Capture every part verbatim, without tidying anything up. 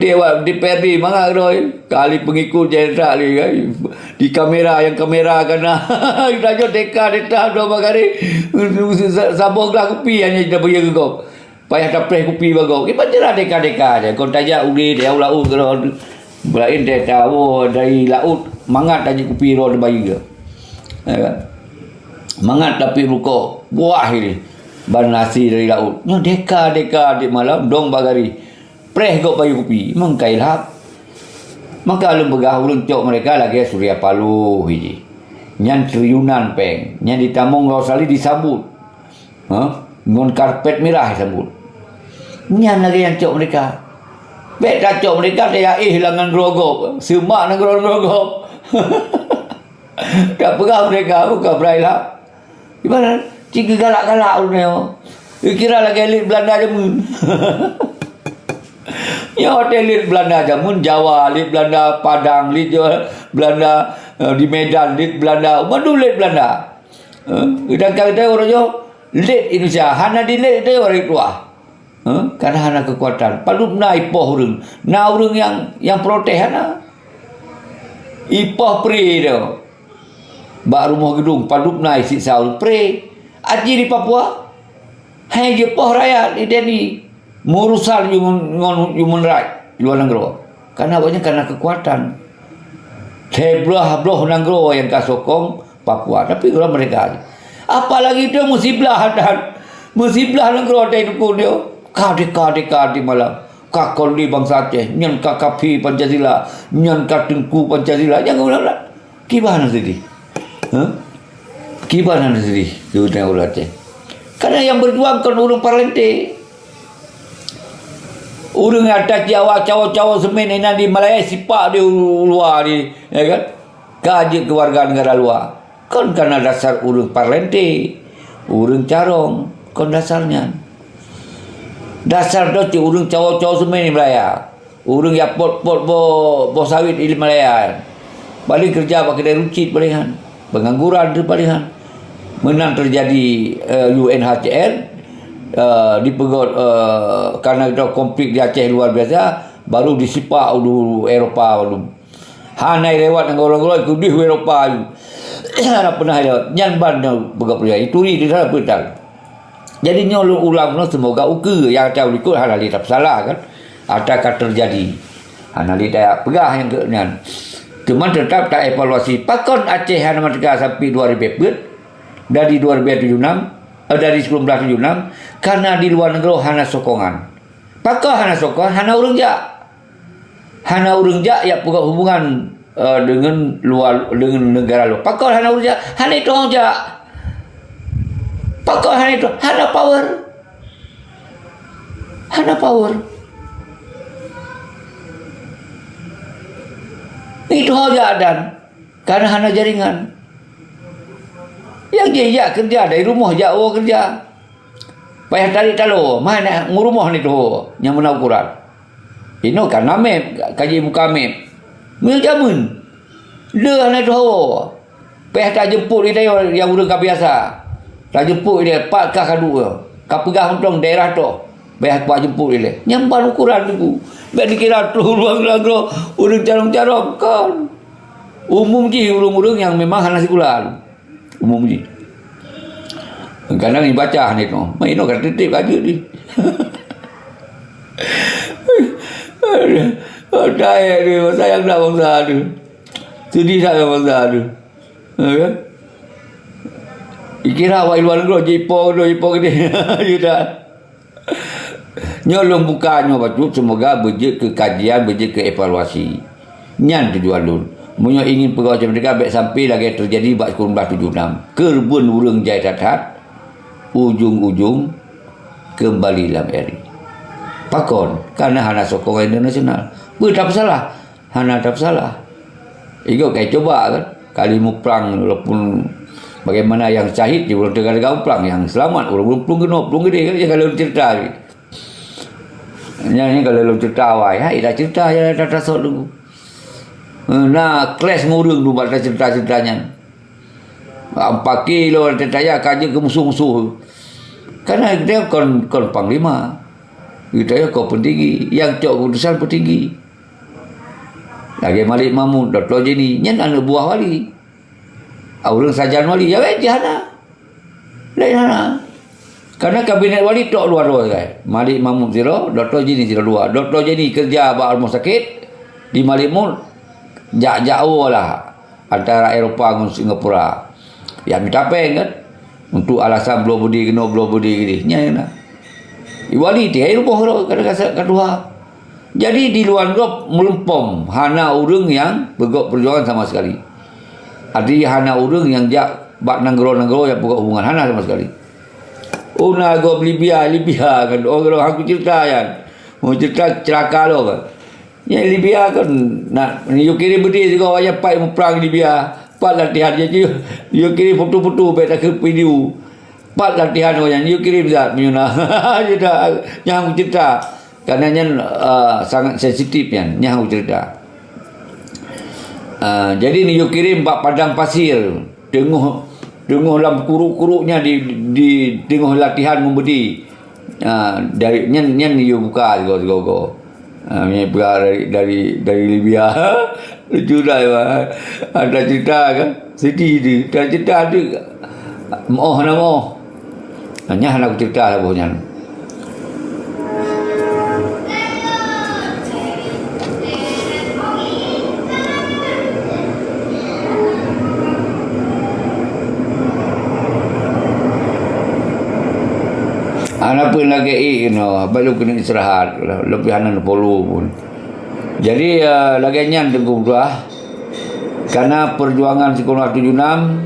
Di awak D P R D mangat keudroe, kali pengikut jai that lé, kan? Di kamera, nyang kamera ka na. Tanyoe deka, deka dua bagari, saboh glah kupi hana tabayeue keu gob. Payah tapreh kupi bak gob. Kiban cara deka-deka je. Kon tajak udeh, tajak u laôt keudroe. Laén teuka, oh, dari laôt mangat tajak kupi droe tabayeue. Ya kan? Mangat tapi rukok, buah ini. Ban nasi dari laôt. Nyoe deka-deka di malam, dong bagari. Preh gob bayeue kupi, meukai lhab. Maka lôn peugah ureuëng cok meureka lagée Surya Paloh jih. Nyan triliunan péng, nyan ditamong Rosali disambot. Ha? Ngon karpet mirah disambot. Nyan lagée nyang cok meureka. Bék tacok meureka tayaéh lam nanggroe gob, seumak nanggroe-nanggroe gob. Ka peugah meureka bukan brai lah. Ibarat cit geugalak-galak ureuëng nyoe. Kira lagée lét Belanda jameun. Nyoe watée lét Belanda jameun, Jawa lét Belanda, Padang lét Jawa, Belanda, eh, di Medan lét Belanda, mandum lét Belanda. Eh, sedangkan kita orang nyoe lét Indonesia, hana dilét kita orang tuah. Huh? Karena hana kekuatan. Padub na ipoh ureuëng. Na ureuëng nyang, nyang protes hana. Ipoh pre tu. Bak rumoh geudong padub na isiksa ureuëng pre. Aji di Papua. Hai jipoh rakyat di Deni. Murusan human, ngon human right luar nanggroe. Karena awaknyan karena kekuatan. Seblah bloh nanggroe nyang ka sokong Papua, tapi orang mereka. Apalagi itu musiblah dan musiblah nanggroe dari dukun dia. Kadi, kadi, kadi malam. Ka koli bangsa Aceh, nyan ka kafi Pancasila, nyan ka teungku Pancasila. Jangan ulang-ulang. Kiban sedih. Huh? Kiban sedih. Dia orang Aceh. Karena yang berjuang kan ureuëng parlente. Ureuëng atas Jawa, cawo-cawo semen inan di Malaya sipak di luar di, ya kan? Ka jeuet keu warga negara luar. Kon karena dasar ureuëng parlente, ureuëng carong, kon dasar nyan. Dasar tu cit ureuëng cawo-cawo semen di Malaya. Ureuëng ya pot-pot boh, boh sawit di Malaya. Paling kerja bak kedai runcit palingan. Pengangguran tu palingan. Menang terjadi, eh, U N H C R, eh, dipeugöt, eh, karena ada konflik di Aceh luar biasa, baru disipak ulèe Eropa baru. Hana lewat nanggroe-nanggroe kudeh Eropa. Hana pernah lewat. Nyan ban peugah peuraya. Ituri di sana petal. Jadi nyoe lôn ulang ulang, semoga ukeue nyang akan likot hana lé tapeusalah kan. Ata ka terjadi. Hana lé tapeugah nyang keu nyan. Cuma tetap ta evaluasi. Pakon Aceh hana merdeka sampai dua ribu peuet? Dari dua ribu tujuh enam, eh, dari seribu sembilan ratus tujuh enam, karena di luar negeri hana sokongan. Pakon hana sokongan? Hana ureuëng jak. Hana ureuëng jak yak peugah hubungan, eh, dengan luar, dengan negara luar. Pakon hana ureuëng jak? Hana itu jak. Pakon hana itu? Hana power. Hana power. Itu jak dan karena hana jaringan. Yang dia jak kerja dari rumah jak kerja. Payah tarik talo, mana ngurumah ni tu, nyang meunan ukuran. Inoe ka na map, ka jimuka map. Meunyoe jameun, le hana teuhoe. Payah tajemput di tayo nyang ureuëng ka biasa. Tajemput di pat ka kadu, ka peugah mantong daerah toh. Payah kuat jemput di lé. Nyang ban ukuran tu. Bèk dikira tu ureuëng lagroe, ureuëng carong-carong. Kon. Umum jih ureuëng-ureuëng nyang memang hana sikula. Umum jih. Kadang dibaca ni tu. Mai no kata titip aja ni. Aduh, sayang dah bangsa tu. Sedih sangat bangsa tu. Ya kan? Dikira awak luar negeri jipo tu, jipo gede. Ya tak? Nyoe lôn buka nyoe bacut, semoga beujeuet keu kajian, beujeuet keu evaluasi. Nyan tujuan lôn. Meunyoe ingin pegawai merdeka bèk sampai lagèe terjadi bak seribu sembilan ratus tujuh puluh enam. Keureubeuen ureuëng jai that-that, ujong-ujong kembali lam eri. Pakon? Karena hana sokongan internasional. Beutapeusalah. Hana tapeusalah. Igoe kai cuba kan. Kali muprang walaupun bagaimana yang syahid di bulan teuga-teuga muprang, yang selamat walaupun plueng keunoe, plueng gede kan. Ya kalau cerita ni. Nyan ni kalau cerita awai, ha, ida cerita ya dah tasok dulu. Na kles ngurung dulu bak cerita-cerita nyan. Ampaki lo teuka ya ka jeuet keu musoh-musoh. Karena dia kon, kon panglima. Geutanyoe kon peutinggi, nyang cok keuputusan peutinggi. Lagèe Malik Mahmud, Dokto Jeni, nyan aneuk buah wali. Ureueng sajan wali, ya, weh, jih hana. Laén hana. Karena kabinet wali tok dua droe sagai. Malik Mahmud sidroe, Dokto Jeni sidroe dua. Dokto Jeni keureuja bak rumoh sakét di Malik Mut, jak-jak woe lah antara Eropa ngon Singapura. Ya mita péng kan. Untuk alasan bloe beudé keunoe, bloe beudé keudéh. Nyan na. Wali teuh rumoh droe kadang ka tuha. Jadi di luwa nanggroe meuleumpom, hana ureueng nyang peugöt peujuangan sama sekali. Arti hana ureueng nyang jak bak nanggroe-nanggroe nyang peugöt hubungan, hana sama sekali. Oh, na gob Libya, Libya kan. Oh, kalau aku cerita kan. Mau cerita celaka lo kan. Nyang Libya kan, na, yue kirim beudé sigoe awak nyan pat muprang Libya. Pat latihan, jadi yue kirim foto-foto bèk takheun video. Pat latihan awak nyan, yue kirim zat meunyoe na. Cerita, nyang cerita. Karena nyan, ah, sangat sensitif nyan, nyang cerita. Ah, jadi ni yue kirim bak padang pasir, teungoh, teungoh lam kuruk-kuruk nyan di, di teungoh latihan ngon beudé. Ah, dari nyan, nyan yue buka sigoe-sigoe. Ah, nyan buka dari, dari, dari Libya. Lucu dah, ya. Ada cerita kan? Sedih tu. Ada cerita tu. Moh na moh. Nyan hana kucerita saboh nyan. Hana pun lagèe inoe, baru keuneuk istirahat, leubeh hana neupolu pun. Jadi, eh, lagèe nyan Teungku Abdullah, karena perjuangan Sekolah tujuh enam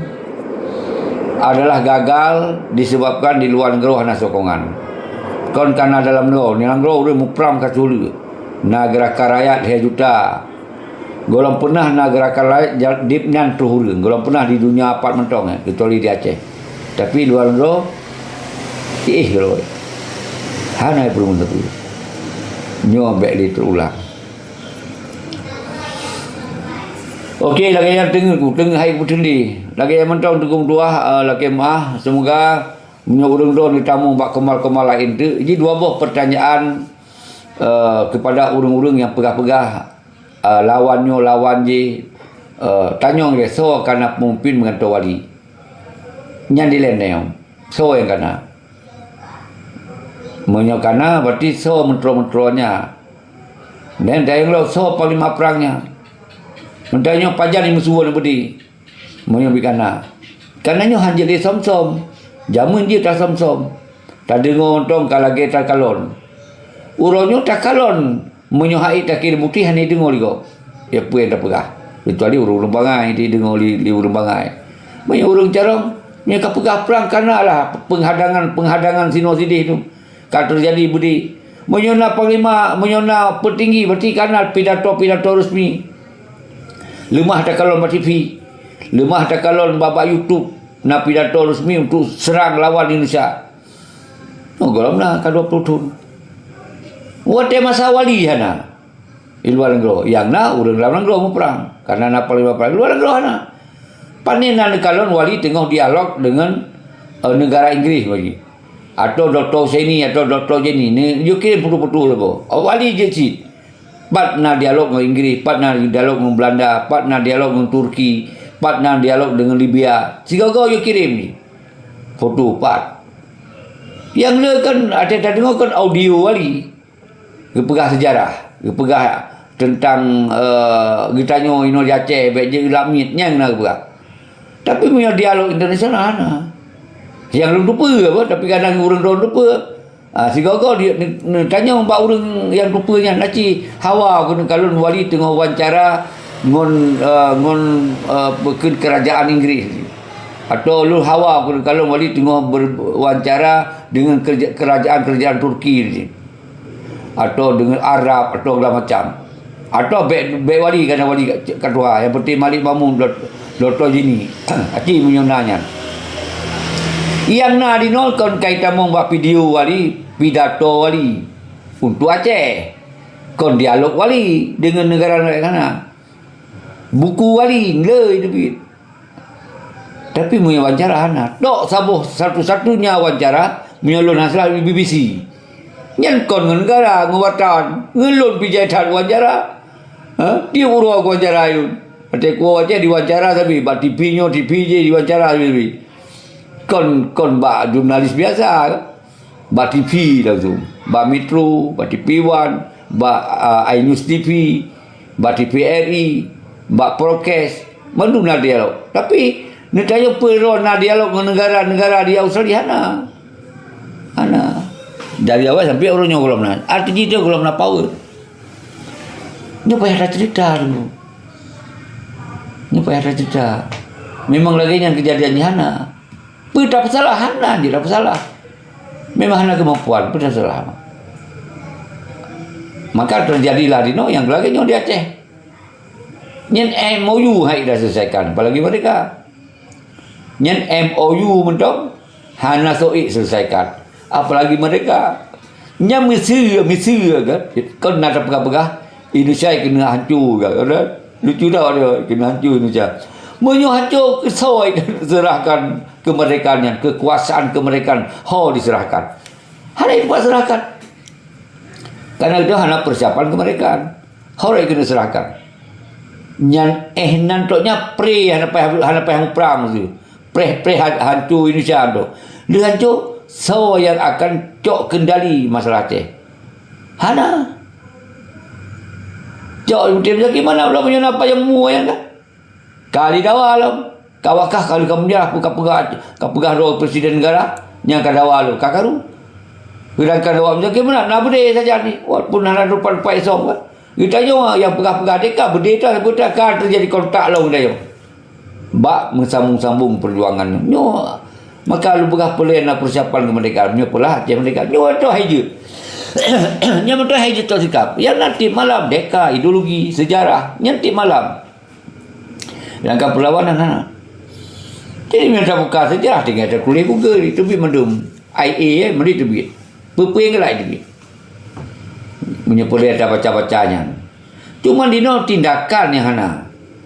adalah gagal disebabkan di luwa nanggroe hana sokongan. Kon kana dalam nanggroe, di nanggroe ureueng muprang ka tuha. Na gerakan rakyat lhèe juta. Gohlom peunah na gerakan rakyat ja-, dip nyan troh ureueng. Gohlom peunah di dunia pat mantong, eh, kecuali di Aceh. Tapi luwa nanggroe, éh, gohlom. Hana peureumeun tapi. Nyoe bèk lé teurulang. Oke, lagèe nyan teungeut ku, teungeut hai ku peuteulé. Lagèe nyan mantong Teungku Abdullah, eh, lakèe meu'ah, semoga meunyoe ureueng droe neutamong bak keumal-keumal laén teuk, jih dua boh pertanyaan, eh, kepada ureueng-ureueng nyang peugah-peugah, eh, lawan nyoe, lawan jih, eh, tanyong lé soe kana peumimpin meugantoe wali. Nyan dilèe nyoe, soe nyang kana? Meunyoe kana, berarti soe meutroe-meutroe nyan? Dan tanyong lom soe panglima prang nyan? Meutanyoe pajan nyang meusuwon beudé? Meunyoe bit kana. Kana nyoe han jeuet lé som-som. Jameun jeuet tasom-som. Tadeungoe mantong ka lagèe takalon. Uroe nyoe takalon, meunyoe hana takirim bukeuti hana deungoe lé gob. Ya peue nyang tapeugah. Kecuali ureueng-ureueng bangai, dideungoe lé, lé ureueng bangai. Meunyoe ureueng carông, meunyoe ka peugah prang kana lah penghadangan-penghadangan sinoe sidéh tu. Ka teujadi beudé. Meunyoe na panglima, meunyoe na peutinggi, berarti kana pidato-pidato resmi. Leumah takalon bak T V. Leumah takalon bak, bak YouTube. Na pidato resmi untuk serang lawan Indonesia. Oh, gohlom na ka dua ploh thon. Watèe masa wali hana. Di luwa nanggroe. Nyang na ureueng lam nanggroe muprang. Karena na panglima prang. Di luwa nanggroe hana. Pane na neukalon wali teungoh dialog deungon, eh, neugara Inggris lagi. Atau Dokto Husaini atau Dokto Jeni. Ni, yue kirim foto-foto saboh. Wali jeuet cit. Pat na dialog ngon Inggris, pat na dialog ngon Belanda, pat na dialog ngon Turki, pat na dialog deungon Libya. Sigoe-goe yue kirim ni. Foto pat. Nyang le kan, watèe tadeungoe kan audio wali. Geupeugah sejarah, geupeugah teuntang, eh, geutanyoe inoe di Aceh, bèk jeuet lam miet, nyan na geupeugah. Tapi meunyoe dialog internasional, hana. Nyang lôn tupeue apa, tapi kadang ureueng droe tupeue. Ah, sigoe-goe di, ne-, neutanyong bak ureueng nyang tupeue nyan, aci hawa keuneuk kalon wali teungoh wawancara ngon, eh, ngon, eh, peue kheun kerajaan Inggris. Atau lôn hawa keuneuk kalon wali teungoh ber-, wawancara deungon kerja-, kerajaan-kerajaan Turki. Atau deungon Arab, atau segala macam. Atau bèk, bèk wali, kana wali ka, ka tuha. Nyang penting Malik Mahmud, Dok-, Dokto Jeni. Aci meunyoe na nyan. Nyang na di nol kon kai tamong bak video wali, pidato wali. Untuk Aceh. Kon dialog wali deungon neugara laén hana. Buku wali, le teubiet. Tapi meunyoe wawancara hana. Tok saboh satu-satunya wawancara, meunyoe lôn hana salah di B B C. Nyan kon ngon neugara, ngon wartawan. Ngon lôn pih jai that wawancara. Ha? Tiep uroe wawancara lôn. Watèe kuwoe Aceh diwawancara sabe, bak T V nyoe, T V jéh diwawancara sabe. Kon, kon bak jurnalis biasa. Bak T V langsung. Bak Metro, bak T V One, bak, ah, iNews T V, bak T V R I, bak Prokes. Mandum na dialog. Tapi, neutanyong peue droe na dialog ngon neugara-neugara di Australia, hana. Hana. Dari awai sampai uroe nyoe gohlom na. Arti jih gohlom na power. Nyoe payah taceurita dulu. Nyoe payah taceurita. Memang lagèe nyan keujadian nyan hana. Peue tapeusalah? Hana jeuet tapeusalah. Memang hana keumampuan, peue tapeusalah? Maka teujadilah dinoe nyang lagèe nyoe di Aceh. Nyan M O U han ék taseulesaikan, apalagi merdeka. Nyan M O U mantong hana soe ék seulesaikan, apalagi merdeka. Nyan miseue, miseue kan? Kon na tapeugah-peugah Indonesia keuneuk hanco kan? Lucu dah dia, keuneuk hanco Indonesia. Meunyoe hanco, keu soe serahkan kemerdekaan nyan, kekuasaan kemerdekaan ho diserahkan. Hana diserahkan. Karena itu hana persiapan kemerdekaan. Ho keuneuk serahkan. Nyan, eh, nan trok nyan preh hana payah, hana payah muprang tu. Preh-preh ha-, hanco Indonesia tu. Lheueh hanco, soe nyang akan cok kendali masalah Aceh? Hana. Cok, beutôi bagaimana pula meunyoe na payah mua nyan kan? Ka lheueh dawa lom. Ka wakah ka lheueh ka meunjarah, ka peugah, ka peugah droe presiden negara nyang ka dawa lom, ka karu. Sedangkan awak Muzakir Manaf na beudé sajan nyan, walaupun hana rupa-rupa isong kan. Geutanyoe nyang peugah-peugah deka beudé, beudé ka teujadi kontak lom geutanyoe. Bak meusambung-sambung peujuangan nyoe. Maka lôn peugah peue lé na persiapan kemerdekaan. Nyoe peulah Aceh merdeka. Nyoe toh hai jeuet. Nyoe toh hai jeuet toh sikap. Nyang na tiep malam deka, ideologi, sejarah. Nyan tiep malam. Sedangkan perlawanan hana. Jadi, meunyoe tabuka sejarah, tinggai tatuléh Google, teubiet mandum. I A, eh, meunan teubiet. Peue-peue nyang galak teubiet. Meunyoe peue lé tabaca-baca nyan. Cuma dinoe tindakan nyang hana.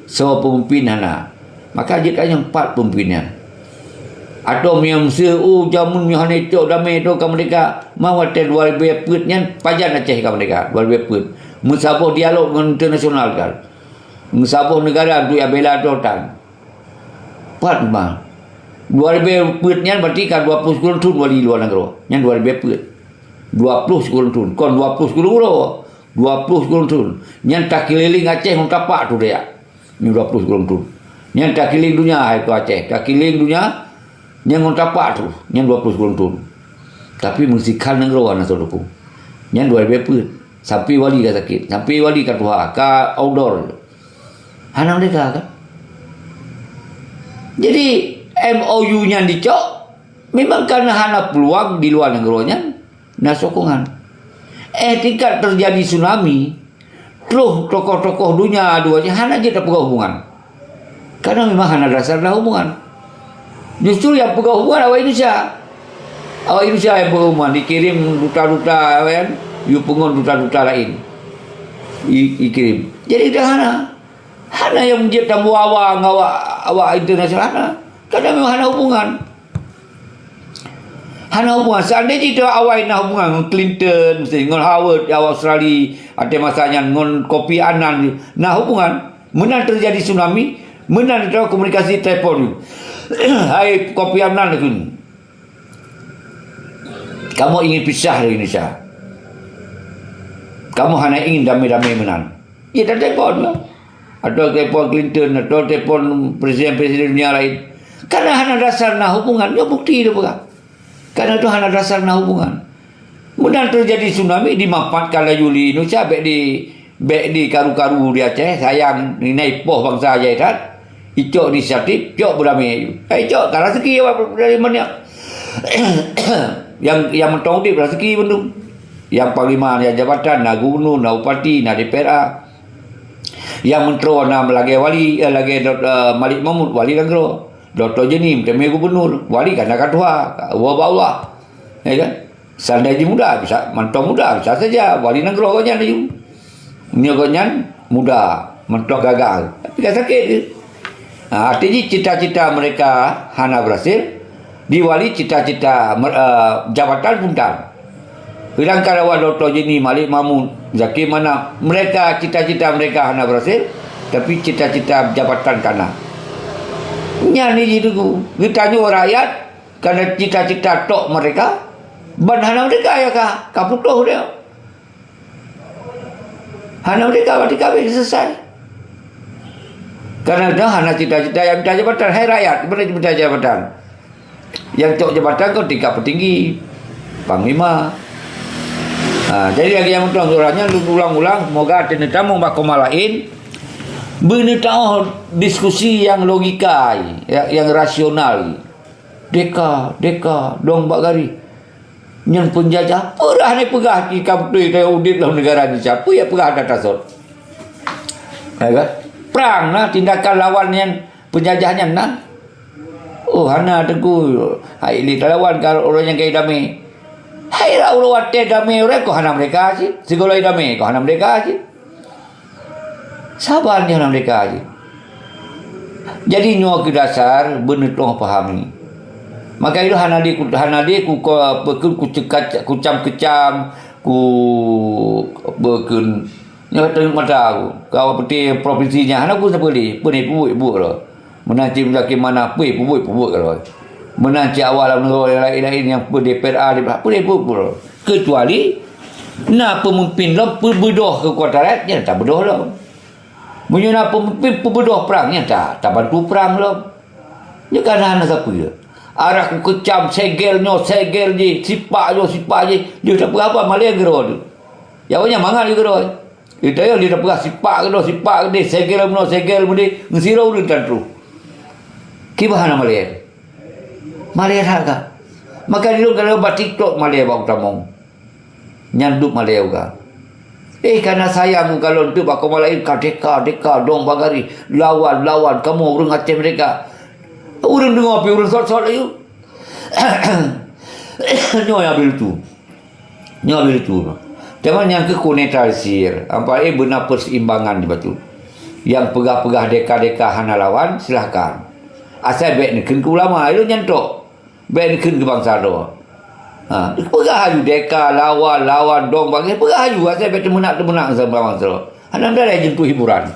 Soe peumimpin hana. Maka jeuet tanyong pat peumimpin nyan. Atau meunyoe meuseu, oh, jameun nyoe hana icok damé tu ka merdeka. Ma watèe dua ribèe peuet nyan pajan Aceh ka merdeka. Dua ribèe peuet. Meusaboh dialog ngon internasional kan. Meusaboh neugara untuk bela droe tan. Pat ma. Dua ribèe peuet nyan berarti ka dua ploh sikureueng thon wali luwa nanggroe. Nyan dua ribèe peuet. Dua ploh sikureueng thon. Kon dua ploh sikureueng uroe. Dua ploh sikureueng thon. Nyan takeuliléng Aceh ngon tapak tu daya. Nyan dua ploh sikureueng thon. Nyan takeuliléng dunia hai tu Aceh. Takeuliléng dunia nyan ngon tapak tu. Nyan dua ploh sikureueng thon. Tapi meusikhan nanggroe hana soe dukung. Nyan dua ribèe peuet. Sampai wali ka sakét, sampai wali ka tuha, ka outdoor. Hana merdeka kan? Jadi, M O U nyan dicok, memang karena hana peluang di luwa nanggroe nyan na sokongan. Eh, tingkat terjadi tsunami, troh tokoh-tokoh dunia dua nyan hana jeuet tapeugah hubungan. Karena memang hana dasar na hubungan. Justru nyang peugah hubungan awak Indonesia. Awak Indonesia nyang peugah hubungan, dikirém duta-duta, kan? Yue peungon duta-duta laén. I, ikirém. Jadi dah hana. Hana nyang jeuet tambawa awak, awak internasional hana. Karena memang hana hubungan. Hana hubungan. Seandai jih awai na hubungan ngon Clinton, mesti ngon Howard, awak Australia, ateueh masa nyan ngon Kofi Annan, na hubungan. Meunan terjadi tsunami, meunan takomunikasi telepon. Hai Kofi Annan, kamoe ingin pisah dari Indonesia. Kamoe hana ingin damai-damai meunan. Ya, dan telepon lah. Atau telepon Clinton, atau telepon presiden-presiden dunia lain. Karena hana dasar na hubungan, ya bukti dia pegang. Karena itu hana dasar na hubungan. Meunan terjadi tsunami, dimanfaatkan laju lé Indonesia, bèk di, bèk dikaru-karu di Aceh, sayang, nina ipoh bansa jai that. Icok inisiatif, cok beudamé. Eh, cok, ka raseuki awak dari mana? Yang, yang mantong udép raseuki bandum. Yang panglima, yang jabatan, na gubernur, na bupati, na D P R A. Yang menteri na lagèe wali, eh, lagèe Dok-, eh, Malik Mahmud, wali nanggroe. Doktor Jeuni, meuteumé gubernur. Wali kan ka tuha, ka ubah bak Allah. Ya kan? Seandai jih muda, bisa, mantong muda, bisa saja. Wali nanggroe gobnyan laju. Meunyoe gobnyan muda, mantong gagal. Tapi ka sakét ke? Ha, arti jih cita-cita mereka hana berhasil. Di wali cita-cita mer-, eh, jabatan pun tan. Sedangkan awak Doktor Jeni, Malik Mahmud, Zaki Manaf, mereka cita-cita mereka hana berhasil, tapi cita-cita jabatan ka na. Nyan ni jitunggu. Geutanyoe rakyat, karena cita-cita tok mereka, ban hana mereka ya ka, ka putôh dia. Hana mereka berarti ka habéh selesai. Karena dah hana cita-cita yang minta jabatan. Hai rakyat, mana minta jabatan? Yang cok jabatan kau tingkat petinggi, panglima. Ha, jadi lagi yang tuan surahnya ulang-ulang, semoga hati tamong bak koma lain. Beuneutoh diskusi yang logika, yang, yang rasional. Deka, deka, dong bak gari. Nyan penjajah, peurah ni peugah di kampung udép dalam negara ni. Siapa yang peugah data sot? Ya kan? Perang lah tindakan lawan yang penjajah nyan nah. Oh, hana teungku. Hai, li talawan ka ureuëng nyang kai damé. Hai, lah ureuëng watée damé ureuëng kok hana mereka cit. Sigolai damé kok hana mereka cit. Saban nyoe hana mereka cit. Jadi nyoe keu dasar beuneutoh pahami. Maka itu hana di, hana di ku, ku, ku, ku, ku cam kecam, ku, beukun. Nyoe teungoh mata aku. Kau putih provinsi nyan hana ku sapeue lé, peue ni buet-buet lah. Meunan cit Muzakir Manaf, pui, peubuet-peubuet keudroe. Meunan cit awak lam nanggroe nyang laén-laén nyang peude P R A, peude peubuet keudroe. Kecuali na peumimpin lom peubeudoh keukuatan rakyat, nyan tabeudoh lom. Meunyoe na peumimpin peubeudoh prang, nyan ta, tabantu prang lom. Nyoe ka na hana sapeue. Arah kukeucam segel nyoe, segel jih, sipak nyoe, sipak jih, lheueh tapeugah haba malée keudroe teuh. Awaknyan mangat lé keudroe. Di tayong di tapeugah sipak keudroe, sipak keudeh, segel meunoe, segel meudeh, ngon sidroe ureuëng tan troh. Kiban hana malée. Malée that ka. Maka di lôn kadang bak TikTok malée bak utamong. Nyan duek malée uga. Eh, kana sayang uga lôn teuk bak koma laén ka deka, deka, dong bagari, lawan, lawan, kamoe ureuëng Aceh merdeka. Ureuëng deungoe pih ureuëng sot-sot ayue. Nyoe nyang habéh lucu. Nyoe habéh lucu. Teuma nyang keuh ku netralisir, ampai beuna perseimbangan di bacut. Nyang peugah-peugah deka-deka hana lawan, silahkan. Asai bék neukheun keu ulama, ilôn nyan tok. Bék neukheun keu bansa droe. Ha, peugah aju deka, lawan, lawan, dong bagi, peugah aju, asai bék teumeunak-teumeunak sama bansa droe. Hana meudarah jeuet keu hiburan.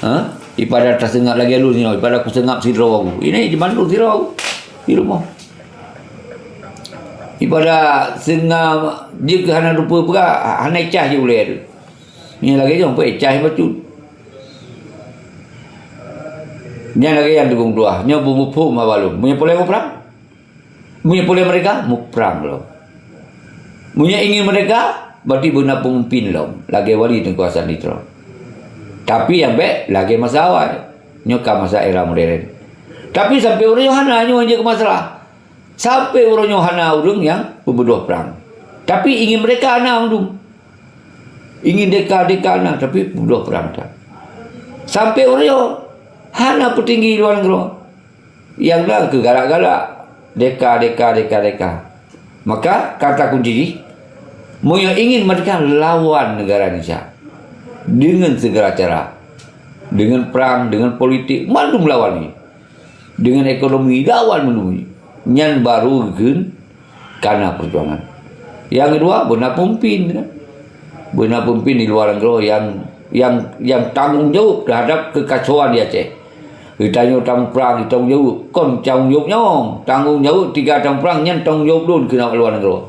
Ha? Ipada taseungab lagée lôn nyoe, ipada kuseungab sidroe aku. Ini jibantu sidroe aku. Di rumoh. Ipada seungab jeuet keu hana rupa peugah, hana icah jih ulée tu. Nyoe lagée nyoe, peuicah bacut. Nyan lagée nyang teupeue tuah, nyoe peumuphom haba lôn. Meunyoe puléh muprang? Meunyoe puléh merdeka, muprang lom. Meunyoe ingin merdeka, berarti beuna peumimpin lom, lagée wali teungku Hasan Nitron. Tapi nyang bék lagée masa awai. Nyoe ka masa era modern. Tapi sampoe uroe nyoe hana nyoe jeuet keu masalah. Sampoe uroe nyoe hana ureuëng nyang peubeudoh prang. Tapi ingin merdeka na mandum. Ingin deka-deka na, tapi peubeudoh prang that. Sampoe uroe nyoe hana peutinggi luwa nanggroe. Nyang na keu galak-galak, deka, deka, deka, deka. Maka kata kunci jih, meunyoe ingin merdeka, lawan negara Indonesia dengan segala cara. Dengan perang, dengan politik, mandum lawan ni. Dengan ekonomi, lawan mandum ni. Nyan baru geukheun kana perjuangan. Nyang keudua, beuna peumimpin, kan? Beuna peumimpin di luwa nanggroe nyang, nyang, nyang tanggong jaweueb teuhadab keukacauan di Aceh. Geutanyoe tamuprang, tanggong jaweueb. Kon tanggong jaweueb nyawöng. Tanggong jaweueb tiga tamuprang nyan tanggong jaweueb lôn keu luwa nanggroe.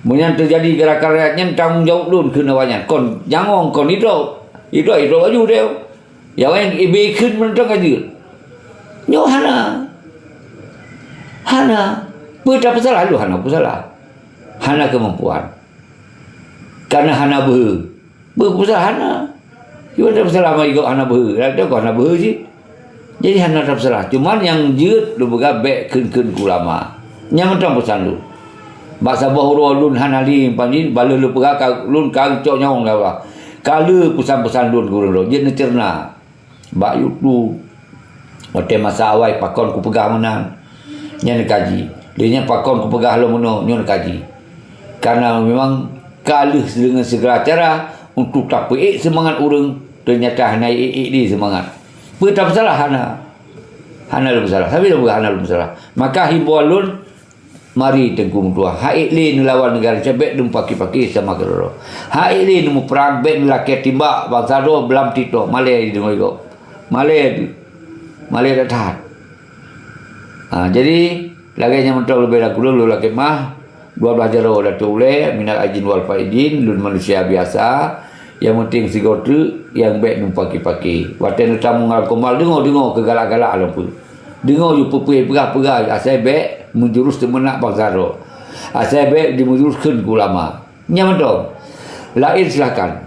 Meunyan teujadi geurakan rakyat nyan tanggong jaweueb lôn keu awaknyan. Kon nyawöng, kon idrop. Idrop, idrop laju deh. Ya, nyang ibe kheun mantong ka jeuet. Nyoe hana. Hana. Peue tapeusalah lôn hana peusalah. Hana keumampuan. Kana hana beuhe. Beuhe peusalah hana. Cuma tapeusalah ma igok hana beuhe. Lagée kok hana beuhe cit. Jadi hana tapeusalah. Cuman nyang jeuet lôn peugah bék kheun-kheun keu ulama. Nyang mantong peusan lôn. Bak saboh uroe lôn hana lé panyang, bala lôn peugah ka, lôn ka cok nyawöng dah. Ka le peusan-peusan lôn keu ureuëng droe, jeuet neuceurna bak YouTube. Watée masa awai pakon kupeugah meunan, nyan neukaji. Lé nyan pakon kupeugah lom meunoe, nyoe neukaji. Karena memang ka lheueh deungon segala cara untuk tapeuék seumangat ureuëng, teunyata hana ék-ék lé seumangat. Peue tapeusalah hana? Hana lôn peusalah. Sabe lôn peugah hana lôn peusalah. Maka himbon lôn, Mari Teungku meutuah, han ék lé neulawan neugara Indonesia, bèk neumeupaké-paké sama keudroe. Han ék lé neumeuprang, bèk neulakèe timbak bansa droe blam titoh, malèe jideungoe gob. Malèe teuh. Malèe that-that. Ha, jadi, lagèe nyan mantong leubeh dan kureueng lôn lakèe meu'ah, dua blaih jaroe Datuk Ulèe, minal aidin wal faidin, lôn manusia biasa, nyang penting sigoe treuk, nyang bèk neumeupaké-paké. Watèe neutamu ngon Komar, deungoe-deungoe keu galak-galak lom peue. Deungoe ju peue-peue peugah-peugah, asai bèk meujurus teumeunak bansa droe. Asai bèk jimeujurus kheun keu ulama. Nyan mantong. Laén silakan.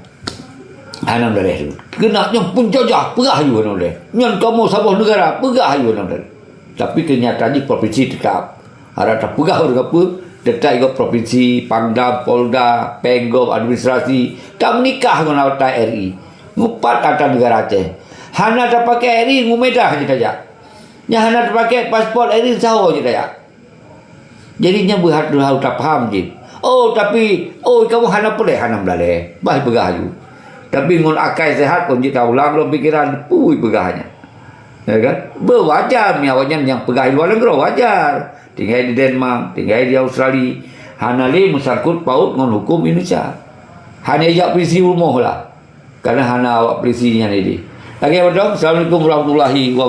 Hana meudaleh tu. Keunak nyoe peunjajah, peugah aju hana meudaleh. Nyan kamoe saboh neugara, peugah aju hana meudaleh. Tapi keunyataannya provinsi teutap. Harap tapeugah ureueng apa, teutap igob provinsi, Pangdam, Polda, Penggob, administrasi, tameunikah ngon ata R I. Ngupat ata neugara Aceh. Hana tapaké R I, ngon medah jih tajak. Nyang hana tapaké paspor R I, saho jih tajak. Jadi nyan beuhat harôh tapaham jih. Oh, tapi, oh, kamoe hana puléh, hana meudaleh. Bah peugah aju. Tapi ngon akai sehat kon jeuet taulang lom pikeran, peue peugah nyan. Ya kan? Beuwajar mi awaknyan nyang peugah di luwa nanggroe, wajar. Tinggai di Denmark, tinggai di Australia. Hana lé meusangkut paut ngon huköm Indonesia. Hana jak polisi rumoh lah. Karena hana awak polisi nyan idéh. Lagèe mantong, Assalamualaikum warahmatullahi wabarakatuh.